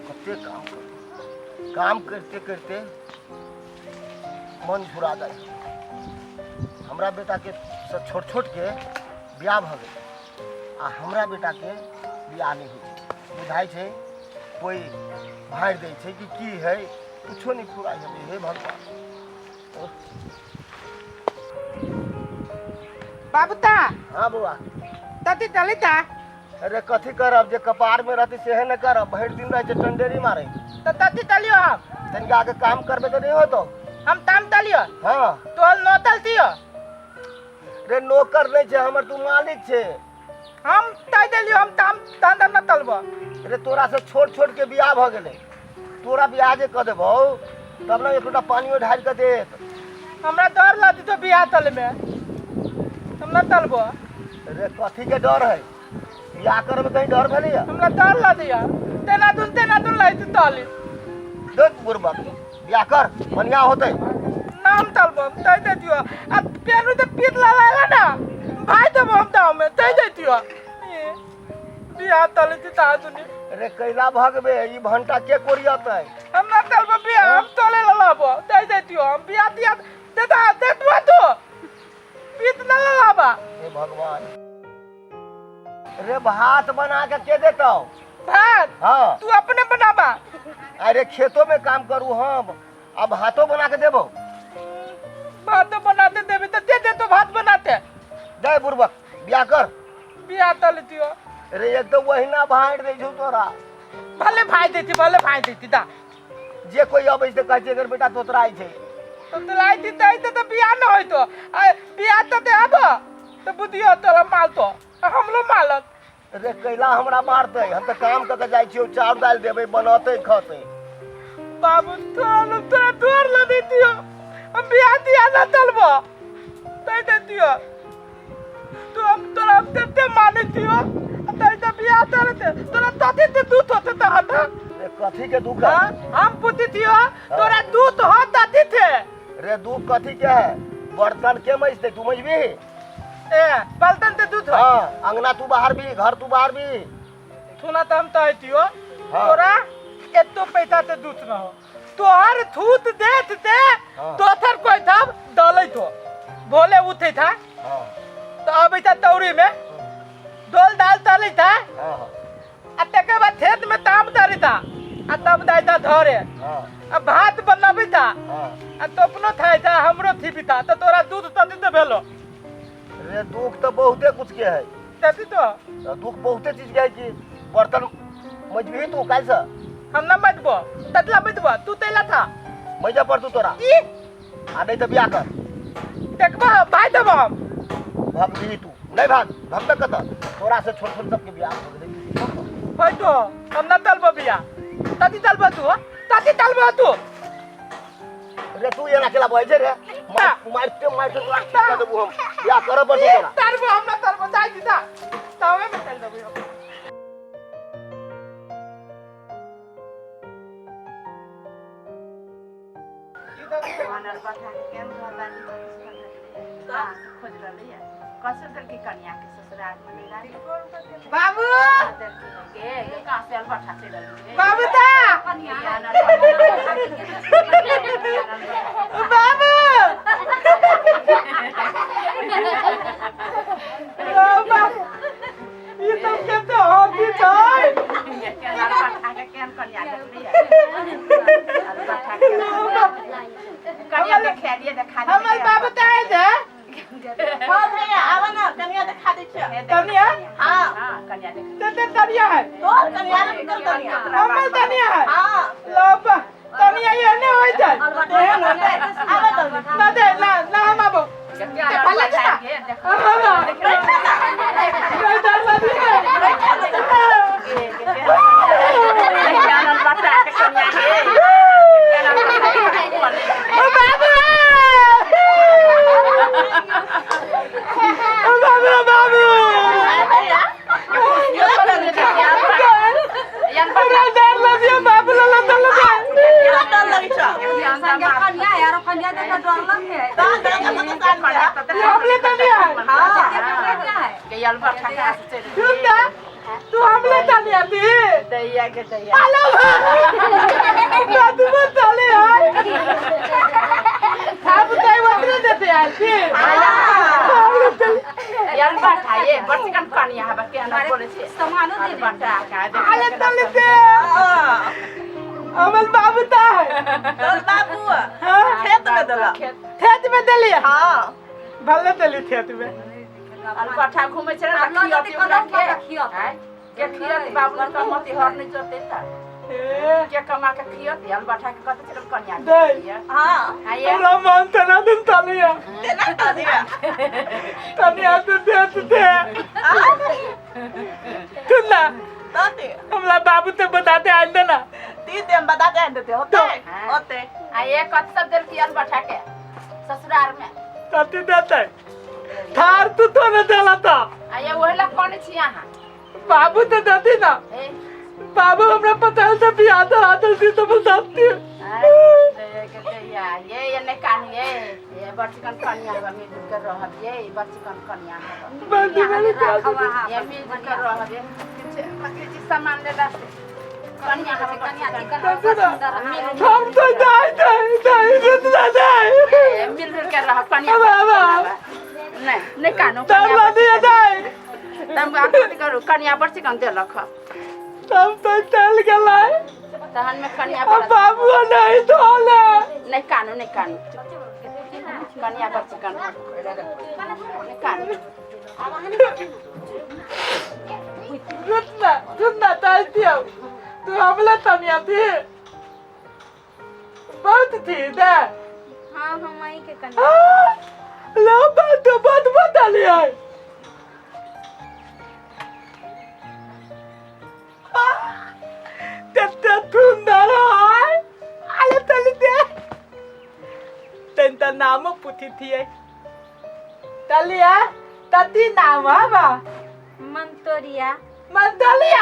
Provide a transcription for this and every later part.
कते काम करबै काम करिते करिते मन झुरा जाइ छै। हमरा बेटाके से छोट छोटके बियाह भऽ गेलै आ हमरा बेटाके बियाह नहि होइ छै बुझाइ छै कोइ भाड़ि दै छै कि की है कुछो नहि फुराइ है हे भगवान। बाबूता। हाँ बौआ। तती चलिता। अरे कथी करब जे कपार में रहती सेहे ने करब, भरि दिन रहै छै टंडेरी मारे। तो तती चलियो हम। तनिका के काम करबे तऽ नहीं होतो। हम ताम चलियो। हाँ। तोहर नो चलतियो। रे नौकर नहीं छै हमर, तू मालिक छै। हम तय देलियो हम ताम ताम न तलबो। रे तोरा से छोट छोट के बियाह भ गेलै, तोरा बियाह जे क देबौ तब ने एक लोटा पानियो ढारि के देत। हमरा डर लगती तो बियाह तले में हम न तलबो। रे कथी के डर है, बियाह करे में कहीं डर भेलै? हमरा डर लगैया तेना दुन तेना दुन लैत तली। देख बुढ़बक बियाह कर बढ़िया होतै। नाम तलबो तय देतियो आ पेनु ते पीत लला ना भाई देबो हम दाव में तय देतियो बियाह तले ती ता दुनी। रे कैला भगबे ई भंटा के कोरियतै? हम ना तलबो बियाह, हम तले ललाबो तय देतियो हम बियाह दिया देता देतुआ तो पीत न ललाबा। हे भगवान रे भात बना के के देतौ? भात? हाँ। तू अपने बनाबा। अरे खेतों में काम करू हम, अब भातो बना के देबो। भात बनाते देबी तो दे दे तो भात बनाते। दे बुड़बक बियाह कर। बियाह तले दियो। रे एक तो वहिना भाड़ दै छौ तोरा। भले भाई देती भले भाई देती दा। जे कोई अबै छै कहै छै एकर बेटा तोतराइ छै। तोतराइ दी तै तो बियाह न होय तो। आ बियाह तो दे आब तो बुद्धियो तोरा माल तो हमरो मालत। रे कैला हमरा मारतै, हम तऽ काम कऽ के जाइ छियौ, चाउर दालि देबै बनतै खतै। बाबू तोरा न तोरा डर ल देतियो हम बियाह दिया ना तलबो तै देतियो तू हम तोरा हम तेते मानै छियो तै त बियाह तलते तोरा तते ते दूध होते त हटा। रे कथी के दुख है? हाँ, हम पूछती थियो तोरा दूध हो तती थे। रे दुख कथी के है? बर्तन के मजते तू मजबी? ए बर्तन ते दूध हो। हाँ, अंगना तू बाहर भी घर तू बाहर भी। सुना त हम त हतियो हाँ। तोरा एतो पैसा ते दूध न हो तोहर थूत देत ते हाँ। दोसर कोई था डलै तो भोले उठे था। हाँ। तो अबै था तौरी में डोल दाल तलै था। हाँ, हाँ। आ तकर बाद खेत में ताम तरी था आ तब दाई था धरे। हाँ। आ भात बनाबे था। हाँ। आ तो अपनो थाई था हमरो थीबी था तो तोरा दूध तती तो भेलो। रे दुख तो बहुते कुछ के है। तती तो? तो दुख बहुते चीज के है कि बर्तन मजबी तू काल से? हम ना मजबो ततला मजबो तू तेला था। मजा पर तू तोरा। ई? आ नहीं तो बियाह कर। देखबा भाई देबो हम। भगबी तू नहीं भाग भगबे कत तोरा से छोट छोट सबके बियाह हो गेलै। होय तो हम ना तलबो बियाह तती तलबो तू तती तलबो तू। रे तू एना केला बजै छै रे? मारते मारते तोरा ठीक कर देबो हम बियाह करब पर तोरा। तलबो हम ना तलबो जाय दीदा तबे में चल देबो हम। बाबू बाबू ता बाबू बाबा ये सब कैसे होती छै? हमर बाबू त आए थे। हाँ भैया आवा ना कन्या दिखा दै छियै। कन्या? हाँ। ते कन्या है। तोर कन्या ने तोर कन्या। हमर कन्या है। हाँ। लो बा कन्या ये ने होय छै। एहन होतै। आवा जल्दी। ना दे ना ना हम आबो। भले जा। हम डर लगी है। बाबू बाबू बाबू हमरा डर लगियो बाबू लला डर लगे। डर लगै छौ? हमले तनिया है। हाँ। सुन ना। तू हमले तालिया दी दैया के दैया हेलो दादू ताले है थाप ताई वतरे देते आए छी यार बाटा ये बर्चिकन पानी यहाँ बा के ना बोले छे सामानो दे बाटा का दे अरे तले दे अमल बाबू ता है तोर बाबू खेत में देला खेत में देली हां भले देली खेत में अल बाटा घूमे छे आ लऽ जेतै कदम पर तऽ खियत। के खियत बाबू न कमती हर नहीं जोते ता ए के कमा के खियत अल बाटा के कत चिकन कनिया दे। हां आये हमरा मन तना दिन तलिया तेना तलिया तनिया तो दे तो दे तू ना तते हमरा बाबू तो बताते आंदे ना ती दे हम बताते आंदे ते होते होते आये कत सब देल की अल बाटा के ससुराल में तती देते थार तू तो न देला ता आये ओहला कौन छी अहाँ बाबू तो देती ना ए बाबू हमरा पता है सब याद आदल थी तो बताती ये ये नहीं कान ये ये बच्चन कन्या बा मिल कर रहब ये बच्चन कन्या बंदी वाली ये मिल कर रहब ये किछ सामान लेला से कन्या हम कनिया चिकन सुंदर हम तो दाई दाई दाई रुतना दाई ये मिल कर रहब कन्या नहीं नहीं कानो तब लदी दाई तब आखिर करू कन्या बच्चन देलक तब तो चल गेलै तहन में कन्या अब बाबू नहीं धोले नहीं कानू नहीं कानू कन्या बच्चन नहीं कानू रुतना रुतना ताई दियो तू हमला तनिया थी बहुत थी दे हाँ हम वहीं के कनिया लो बात तो बहुत बता लिया तत्ते सुंदर है आले तली दे तन नाम पूछी थी तलिया तती नाम है बा मंतोरिया मंतलिया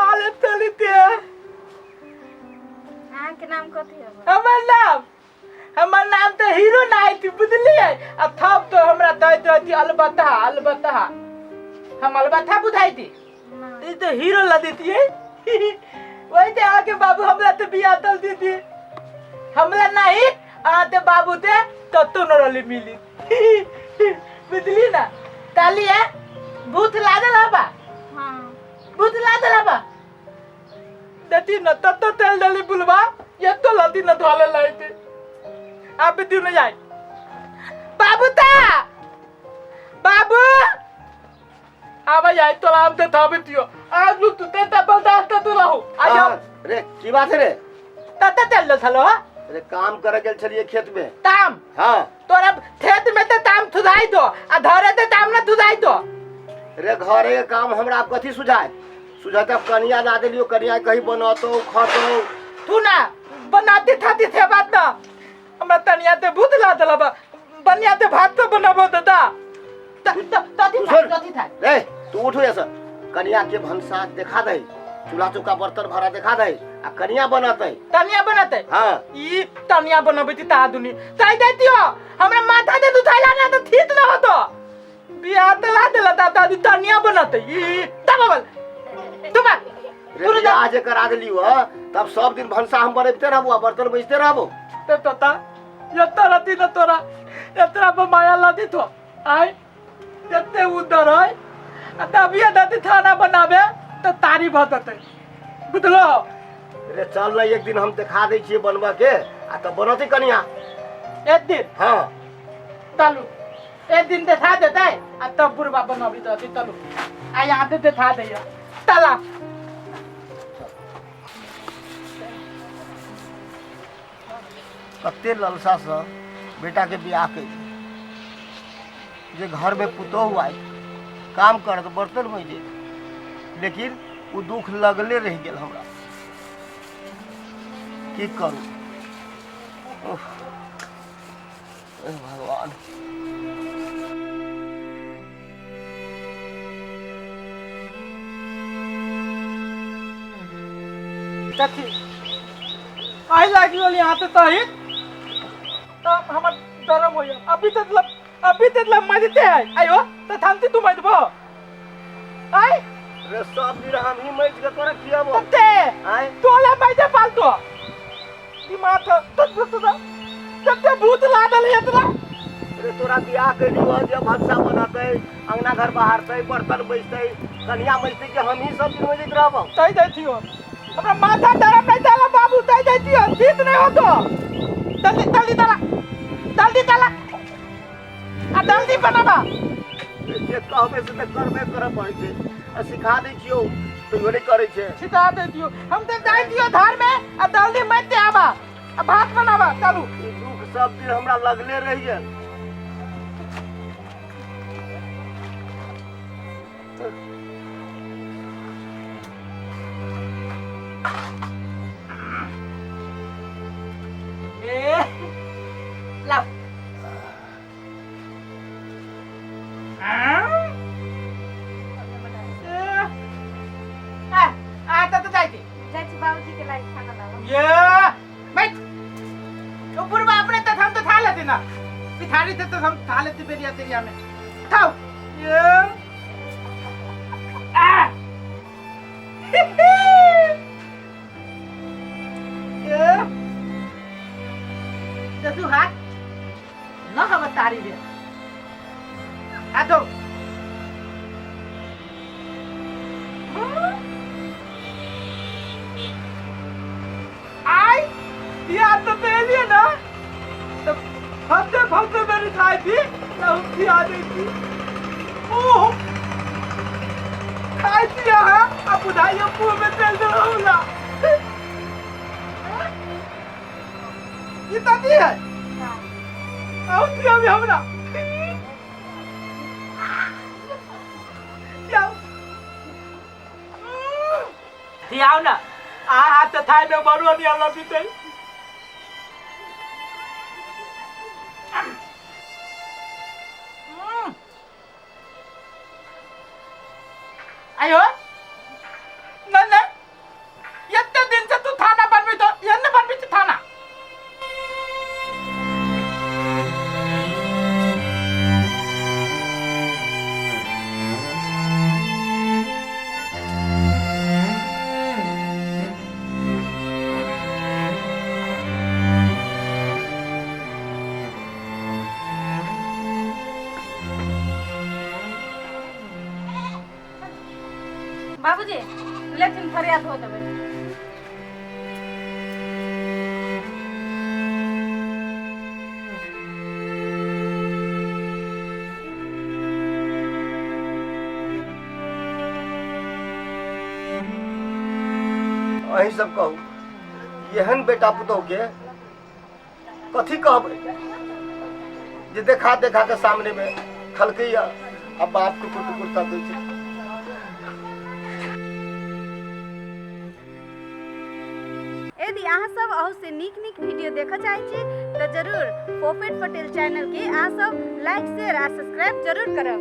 आले तली दे अहाँ के नाम कथी है हमर नाम तो हीरो नाई थी बुझलिए आ थप तो हमरा दैत रहती अलबत्ता अलबत्ता हम अलबत्ता बुझाई थी ई तो हीरो ला देती है वही ते आके बाबू हमरा तो बियाह दल दीदी हमरा नहीं आते बाबू ते तत्तो न रहली मिली बुझली ना ताली है भूत लागल हबा हाँ भूत लागल हबा देती न तत्तो तेल डली बुलवा ये तो लती न धोले लाइते आप भी न जाए बाबू ता बाबू आवा जाए तो आम ते थाबे दियो आज तू ते ता बर्दाश्त तू रहो आयो रे की बात है रे तत्ते तेल डल छलो हा अरे काम करे गेल छलिए खेत में ताम हाँ तोरा खेत में ते ताम थुदाई दो आ धरे ते ताम न थुदाई दो रे घरे के काम हमरा आप कथी सुझाए सुझाए तब कनिया ला देलियो कनिया कहीं बनतो खतो तू ना बनाती थाती थे बात ना हमरा तनिया ते भूत ला देला बा बनिया ते भात तो बनाबो दादा तथी तू था सुन। तथी था रे तू उठो ऐसा कनिया के भनसा देखा दे चूल्हा चौका बर्तन भाड़ा देखा दे आ कनिया बनतै तनिया बनते हाँ ई तनिया बनबै ती ता दुनी ताई देतियो हमरा माथा दे दुखाइला ना तो ठीक न होतो बियाह त ला देला दादा दी तनिया बनते ई दबावल तुमा रे बियाह जे करा देलियो ह तब सब दिन भनसा हम बनैते रहबो आ बर्तन बेचते रहबो ते तोता यत्ता रती न तोरा एतरा पर माया लादी तो आय जते उधर है आ तबिया दादी थाना बनाबे तो तारी भतते बुझलो रे चल ना एक दिन हम देखा दै छियै बनबऽ के आ तब बनतै कनिया एक दिन हाँ चलू एक दिन देखा देते आ तब बुढ़वा बनबी दती चलू आ यहाँ पे देखा दैया चला कते ललसासँ बेटाके बियाह केली जे घरमे पुतोहु आयल काम करत बर्तन मजे लेकिन ओ दुख लगले रहि गेल हमरा की करू उफ, हे भगवान कथी आइ लागि गेल यहाँ से तही तब हमर गरम हो अभी तक अभी तक मजते है आयो तो थामती तू मजबो आय रे सब दिन हम ही मैच के तोरा खियाबो। ते आय तोला मैजे पालतो दिमाग तो तो तो तब भूत लागल है इतना। रे तोरा बियाह कैलियो जे भनसा बनतै, अंगना घर बहारतै, बर्तन बैसतै, कनिया बैसतै कि हम ही सब दिन मजैत रहबो। तै दैतियो हमरा माथा गरम नहीं डाला बाबू, तै दैतियो जीत नहीं होतो। जल्दी जल्दी डाला, जल्दी डाला आ जल्दी बनाबा। जे कहबै से तऽ करबे करऽ पड़ै छै। आ सिखा दै छियौ तैयो नहि करै छै। सिखा दै छियौ हम तऽ जाइ छियौ धार में आ जल्दी मत आबा आ भात बनाबा। चलू ई दुख सब दिन हमरा लगले रहि गेल। ए लाओ आ त जाइ छी। जाइ छी बाबूजी के लाइक खाना लाबऽ। ये बैठ तो बुढ़वा अपने तक हम तो खा लेते ना, पिठारी से तो हम खा लेते बेरिया तेरिया में। खाओ ये आ ये जसु हाथ न हम तारी है हाथ धो। आई ये तो पहले ना तो फंसे फंसे मेरी खाई थी ना हम आ गई थी। ओह खाई थी हाँ अब बुधाइयो मुंह में तेल दो ये तो दी है आओ थी अभी हमरा आओ ना आ हाथ थाई में बरुआ नहीं अल्लाह बीते। आयो ना ना इतने दिन से तू थाना बनबी तो ये न बनबी थी थाना। बाबूजी लेथिन फरियाद हो देबै। अहीं सब कहू एहन बेटा पुतोह के कथी कहबै जे देखा देखा के सामने में खलकैया आ बाप टुकुर टुकुर तकै छै। यदि अहाँ सब अहू से नीक नीक वीडियो देखऽ चाहै छी तऽ जरूर पोपेट पटेल चैनल के अहाँ सब लाइक शेयर आ सब्सक्राइब जरूर करब।